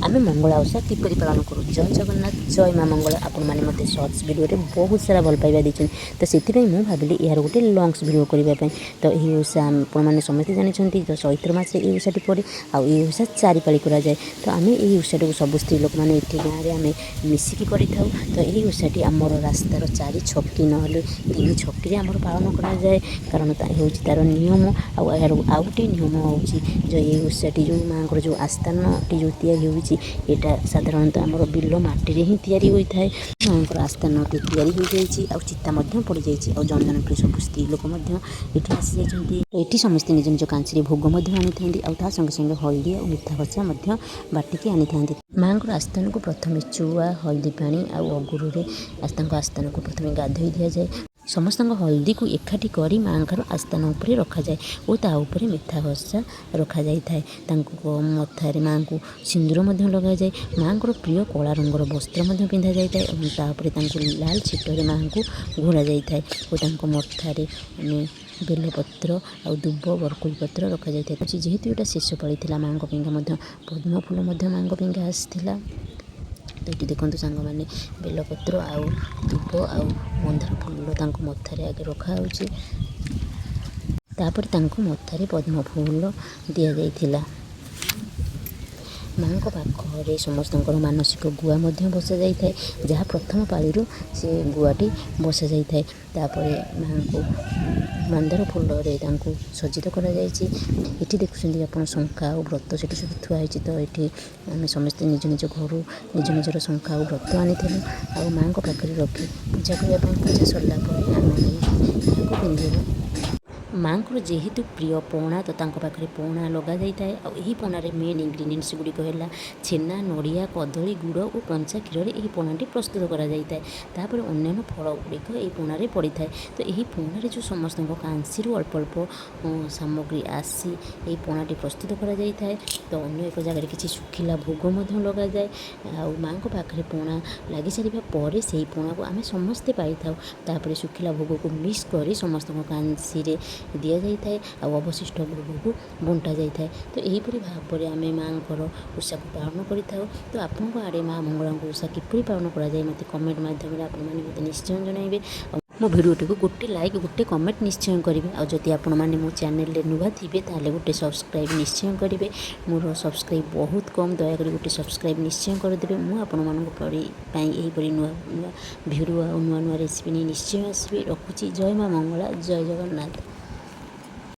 ଆମେ ମଙ୍ଗଳା ଓଷା କିପରି ପାଳନ କରୁ? ଜୟ ଜଗନ୍ନାଥ, ଜୟ ମା ମଙ୍ଗଳା। ଆପଣମାନେ ମୋତେ ସର୍ଟସ୍ ଭିଡ଼ିଓରେ ବହୁତ ସାରା ଭଲ ପାଇବା ଦେଇଛନ୍ତି, ତ ସେଥିପାଇଁ ମୁଁ ଭାବିଲି ଏହାର ଗୋଟେ ଲଙ୍ଗସ୍ ଭିଡ଼ିଓ କରିବା ପାଇଁ। ତ ଏହି ଓଷା ଆପଣମାନେ ସମସ୍ତେ ଜାଣିଛନ୍ତି ତ ଚୈତ୍ର ମାସରେ ଏହି ଓଷାଟି ପଡ଼େ ଆଉ ଏହି ଓଷା ଚାରି ପାଳି କରାଯାଏ। ତ ଆମେ ଏହି ଓଷାଟିକୁ ସବୁ ସ୍ତ୍ରୀ ଲୋକମାନେ ଏଠି ଗାଁରେ ଆମେ ମିଶିକି କରିଥାଉ। ତ ଏହି ଓଷାଟି ଆମର ରାସ୍ତାର ଚାରି ଛକି ନହେଲେ ତିନି ଛକିରେ ଆମର ପାଳନ କରାଯାଏ, କାରଣ ତା ହେଉଛି ତା'ର ନିୟମ। ଆଉ ଏହାର ଆଉ ଗୋଟିଏ ନିୟମ ହେଉଛି ଯେ ଏହି ଓଷାଟି ଯେଉଁ ମାଆଙ୍କର ଯେଉଁ ଆସ୍ଥାନଟି ଯେଉଁ ତିଆରି ହେଉଛି, ଏଇଟା ସାଧାରଣତଃ ଆମର ବିଲ ମାଟିରେ ହିଁ ତିଆରି ହୋଇଥାଏ। ମାଆଙ୍କର ଆସ୍ଥାନଟି ତିଆରି ହୋଇଯାଇଛି ଆଉ ଚିତା ମଧ୍ୟ ପଡ଼ିଯାଇଛି ଆଉ ଜଣ ଜଣ କରି ସବୁ ସ୍ତ୍ରୀ ଲୋକ ମଧ୍ୟ ଏଠି ଆସିଯାଇଛନ୍ତି। ଏଠି ସମସ୍ତେ ନିଜ ନିଜ କାଞ୍ଚିରେ ଭୋଗ ମଧ୍ୟ ଆଣିଥାନ୍ତି ଆଉ ତା ସଙ୍ଗେ ସଙ୍ଗେ ହଳଦୀ ଆଉ ମିଠା ଖସା ମଧ୍ୟ ବାଟିକି ଆଣିଥାନ୍ତି। ମାଆଙ୍କର ଆସ୍ଥାନକୁ ପ୍ରଥମେ ଚୁଆ, ହଳଦୀ ପାଣି ଆଉ ଅଗୁରରେ ତାଙ୍କ ଆସ୍ଥାନକୁ ପ୍ରଥମେ ଗାଧୋଇ ଦିଆଯାଏ। ସମସ୍ତଙ୍କ ହଳଦୀକୁ ଏକାଠି କରି ମାଆଙ୍କର ଆସ୍ଥାନ ଉପରେ ରଖାଯାଏ ଓ ତା ଉପରେ ମିଠା ଘସା ରଖାଯାଇଥାଏ। ତାଙ୍କ ମଥାରେ ମାଆଙ୍କୁ ସିନ୍ଦୁର ମଧ୍ୟ ଲଗାଯାଏ। ମାଆଙ୍କର ପ୍ରିୟ କଳା ରଙ୍ଗର ବସ୍ତ୍ର ମଧ୍ୟ ପିନ୍ଧାଯାଇଥାଏ ଏବଂ ତା ଉପରେ ତାଙ୍କୁ ଲାଲ ଛିଟରେ ମାଆଙ୍କୁ ଘୋଡ଼ା ଯାଇଥାଏ ଓ ତାଙ୍କ ମଥାରେ ଆମେ ବେଲପତ୍ର ଆଉ ଦୁବ ବରକୋଳି ପତ୍ର ରଖାଯାଇଥାଏ। ଯେହେତୁ ଏଇଟା ଶେଷ ପାଳି ଥିଲା, ମାଆଙ୍କ ପାଇଁକା ମଧ୍ୟ ପଦ୍ମ ଫୁଲ ମଧ୍ୟ ମାଆଙ୍କ ପାଇଁକା ଆସିଥିଲା। ତ ଏଠି ଦେଖନ୍ତୁ ସାଙ୍ଗମାନେ, ବେଲପତ୍ର ଆଉ ଦୁବ ଆଉ ମନ୍ଦାର ଫୁଲ ତାଙ୍କ ମଥାରେ ଆଗେ ରଖାହେଉଛି। ତାପରେ ତାଙ୍କ ମଥାରେ ପଦ୍ମ ଫୁଲ ଦିଆଯାଇଥିଲା। ମାଆଙ୍କ ପାଖରେ ସମସ୍ତଙ୍କର ମାନସିକ ଗୁଆ ମଧ୍ୟ ବସାଯାଇଥାଏ, ଯାହା ପ୍ରଥମ ପାଳିରୁ ସେ ଗୁଆଟି ବସାଯାଇଥାଏ। ତାପରେ ମାଆଙ୍କୁ ମନ୍ଦାର ଫୁଲରେ ତାଙ୍କୁ ସଜ୍ଜିତ କରାଯାଇଛି। ଏଠି ଦେଖୁଛନ୍ତି ଆପଣ, ଶଙ୍ଖା ଆଉ ବ୍ରତ ସେଠି ସବୁ ଥୁଆ ହେଇଛି। ତ ଏଠି ଆମେ ସମସ୍ତେ ନିଜ ନିଜ ଘରୁ ନିଜ ନିଜର ଶଙ୍ଖା ଆଉ ବ୍ରତ ଆଣିଥିଲୁ ଆଉ ମାଆଙ୍କ ପାଖରେ ରଖି ପୂଜା କରିବା ପାଇଁ। ପୂଜା ସରିଲା ପରେ ଆମେ ନେଇକି ଏହାକୁ ପିନ୍ଧିବୁ। ମାଆଙ୍କର ଯେହେତୁ ପ୍ରିୟ ପଣା, ତ ତାଙ୍କ ପାଖରେ ପଣା ଲଗାଯାଇଥାଏ। ଆଉ ଏହି ପଣାରେ ମେନ୍ ଇନଗ୍ରିଡ଼ିଏଣ୍ଟସ୍ ଗୁଡ଼ିକ ହେଲା ଛେନା, ନଡ଼ିଆ, କଦଳୀ, ଗୁଡ଼ ଓ କଞ୍ଚା କ୍ଷୀରରେ ଏହି ପଣାଟି ପ୍ରସ୍ତୁତ କରାଯାଇଥାଏ। ତାପରେ ଅନ୍ୟାନ୍ୟ ଫଳ ଗୁଡ଼ିକ ଏହି ପଣାରେ ପଡ଼ିଥାଏ। ତ ଏହି ପଣାରେ ଯେଉଁ ସମସ୍ତଙ୍କ କାଂଶିରୁ ଅଳ୍ପ ଅଳ୍ପ ସାମଗ୍ରୀ ଆସି ଏହି ପଣାଟି ପ୍ରସ୍ତୁତ କରାଯାଇଥାଏ। ତ ଅନ୍ୟ ଏକ ଜାଗାରେ କିଛି ଶୁଖିଲା ଭୋଗ ମଧ୍ୟ ଲଗାଯାଏ। ଆଉ ମାଆଙ୍କ ପାଖରେ ପଣା ଲାଗିସାରିବା ପରେ ସେହି ପଣାକୁ ଆମେ ସମସ୍ତେ ପାଇଥାଉ। ତାପରେ ଶୁଖିଲା ଭୋଗକୁ ମିକ୍ସ କରି ସମସ୍ତଙ୍କ କାଂଶିରେ ଦିଆଯାଇଥାଏ ଆଉ ଅବଶିଷ୍ଟ ଭୋଗକୁ ବଣ୍ଟା ଯାଇଥାଏ। ତ ଏହିପରି ଭାବରେ ଆମେ ମାଆଙ୍କର ଓଷାକୁ ପାଳନ କରିଥାଉ। ତ ଆପଣଙ୍କ ଆଡ଼େ ମା ମଙ୍ଗଳାଙ୍କ ଓଷା କିପରି ପାଳନ କରାଯାଏ, ମୋତେ କମେଣ୍ଟ ମାଧ୍ୟମରେ ଆପଣମାନେ ମୋତେ ନିଶ୍ଚୟ ଜଣାଇବେ। ଆଉ ମୋ ଭିଡ଼ିଓଟିକୁ ଗୋଟେ ଲାଇକ୍, ଗୋଟେ କମେଣ୍ଟ ନିଶ୍ଚୟ କରିବେ। ଆଉ ଯଦି ଆପଣମାନେ ମୋ ଚ୍ୟାନେଲରେ ନୂଆ ଥିବେ, ତାହେଲେ ଗୋଟେ ସବସ୍କ୍ରାଇବ୍ ନିଶ୍ଚୟ କରିବେ। ମୋର ସବସ୍କ୍ରାଇବ୍ ବହୁତ କମ୍, ଦୟାକରି ଗୋଟେ ସବସ୍କ୍ରାଇବ୍ ନିଶ୍ଚୟ କରିଦେବେ। ମୁଁ ଆପଣମାନଙ୍କ ପରି ପାଇଁ ଏହିପରି ନୂଆ ନୂଆ ଭିଡ଼ିଓ ଆଉ ନୂଆ ନୂଆ ରେସିପି ନେଇ ନିଶ୍ଚୟ ଆସିବି। ରଖୁଛି। ଜୟ ମା ମଙ୍ଗଳା, ଜୟ ଜଗନ୍ନାଥ।